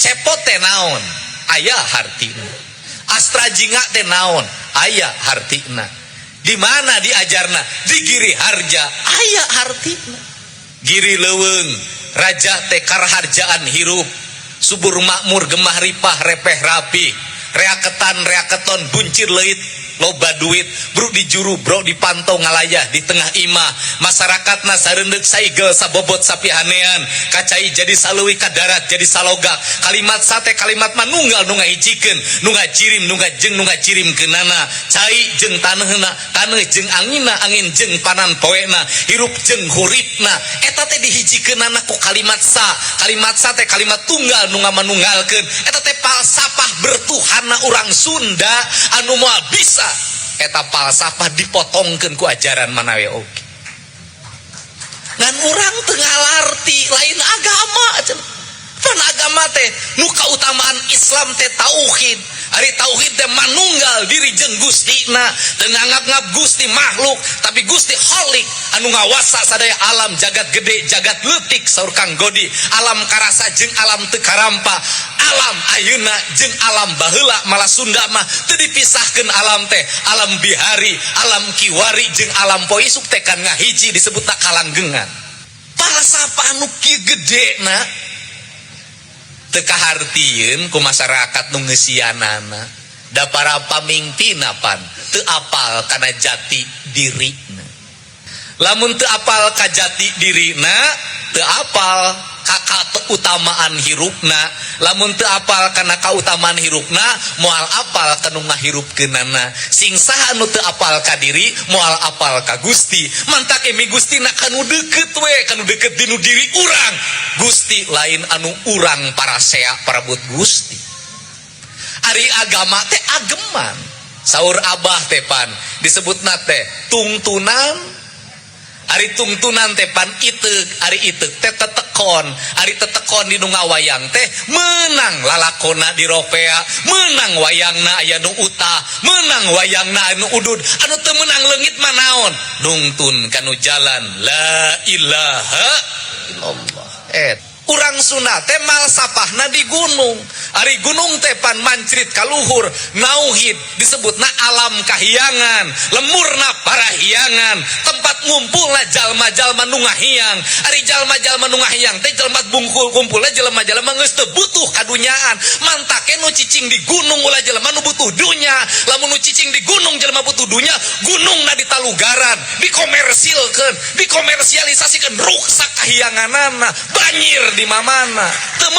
Cepot teh naon? Aya hartina. Astra Jingga teh naon? Aya hartina. Di mana diajarna? Di Giri Harja. Aya hartina. Giri leuweung, raja teh karaharjaan hirup, subur makmur, gemah ripah, repeh rapi, reaketan reaketon, buncir leuit, loba duit, bro di juru, bro di pantau, ngalayah di tengah imah, masyarakatna sareundek saigel, sabobot sapihanean, kacai jadi saleuwi, kadarat jadi salogak. Kalimat sate kalimat manunggal nu ngahijikeun, nu ngajirim, nu ngajeng, nu ngajirimkeunana. Cai jeung taneuhna, taneuh jeung anginna, angin jeung panan poena, hirup jeung huripna, eta teh dihijikeunana ku kalimat sa. Kalimat sa teh kalimat tunggal nu ngamanunggalkeun. Eta teh falsafah bertuhanna urang Sunda anu moal bisa eta falsafah dipotongkeun ku ajaran mana we oge. Ngan urang teu ngalarti lain agama cenah. Pan agama teh nu kautamaan Islam teh tauhid. Ari tauhid teh manunggal diri jeung Gustina, teu nganggap-ngap Gusti makhluk, tapi Gusti Khalik anu ngawasa sadaya alam jagat gede jagat leutik. Saur Kang Godi, alam karasa jeung alam teu karampa, alam ayeuna jeung alam baheula. Malah Sunda mah teu dipisahkeun alam teh, alam bihari, alam kiwari jeung alam poe isuk teh kan ngahiji, disebutna kalanggengan. Falsafah anu kieu gedena teu kahartieun ku masyarakat nu ngeusianana, da para pamingpinna pan teu apal kana jati dirina. Lamun teu apal ka jati dirina, teu apal ka kautamaan hirupna. Lamun teu apal kana kautamaan hirupna, moal apal ka nu ngahirupkeunana. Sing saha anu teu apal ka diri, moal apal ka Gusti. Mantak emi Gustina kanu deukeut we, kanu deukeut dinu diri urang. Gusti lain anu urang parasea parabut Gusti. Ari agama teh ageman, saur Abah teh pan disebutna teh tungtunan. Ari tungtunan teh pan iteuk, ari iteuk teh tetekon, ari tetekon di nu ngawayang teh menang lalakona diropea, menang wayangna aya nu utah, menang wayangna anu udud, anu teu meunang leungit mah naon? Nungtun kanu jalan la ilaha illallah. Et urang Sunda teh malsapahna di gunung. Ari gunung teh pan mancrit kaluhur, nauhid, disebutna alam kahiyangan, lemurna parahiyangan, tempat ngumpulna jalma-jalma nu ngahiang. Ari jalma-jalma nu ngahiang teh jelema bungkul kumpulna jelema-jelema geus teu butuh kadunyaan. Mantake nu cicing di gunung ulah jelema nu butuh dunya. Lamun nu cicing di gunung jelema butuh dunya, gunungna ditalugaran, dikomersilkeun, dikomersialisasikeun, ruksak kahiyanganana, banjir di mamana. Teu